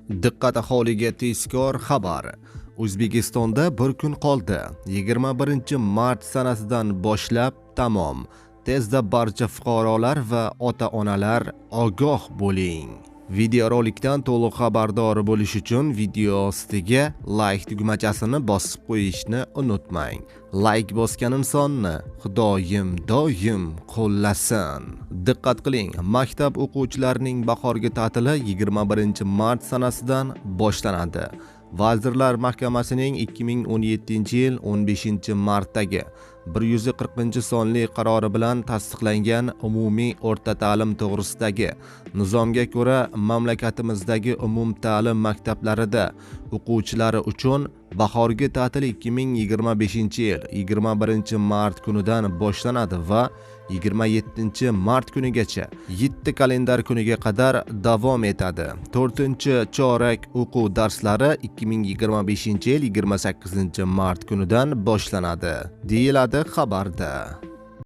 Diqqat, aholiga tezkor xabar! O'zbekistonda bir kun qoldi. 21-mart sanasidan boshlab tamom. Tezda barcha fuqarolar va ota-onalar ogoh bo'ling. Videorolikdan to'liq xabardor bo'lish uchun video ostiga like tugmachasini bosib qo'yishni unutmang. Like bosgan insonni Xudoyim doim qo'llasin. Diqqat qiling, maktab o'quvchilarining bahorgi ta'tili 21-mart sanasidan boshlanadi. Vazirlar Mahkamasining 2017-yil 15-martdagi 140-sonli qarori bilan tasdiqlangan umumiy o'rta ta'lim to'g'risidagi nizomga ko'ra, mamlakatimizdagi umumta'lim maktablarida o'quvchilari uchun bahorgi ta'til 2025-yil 21-mart kunidan boshlanadi va 27-mart kunigacha, 7 kalendar kuniga qadar davom etadi. 4-chorak o'quv darslari 2025-yil 28-mart kunidan boshlanadi, deyiladi xabarda.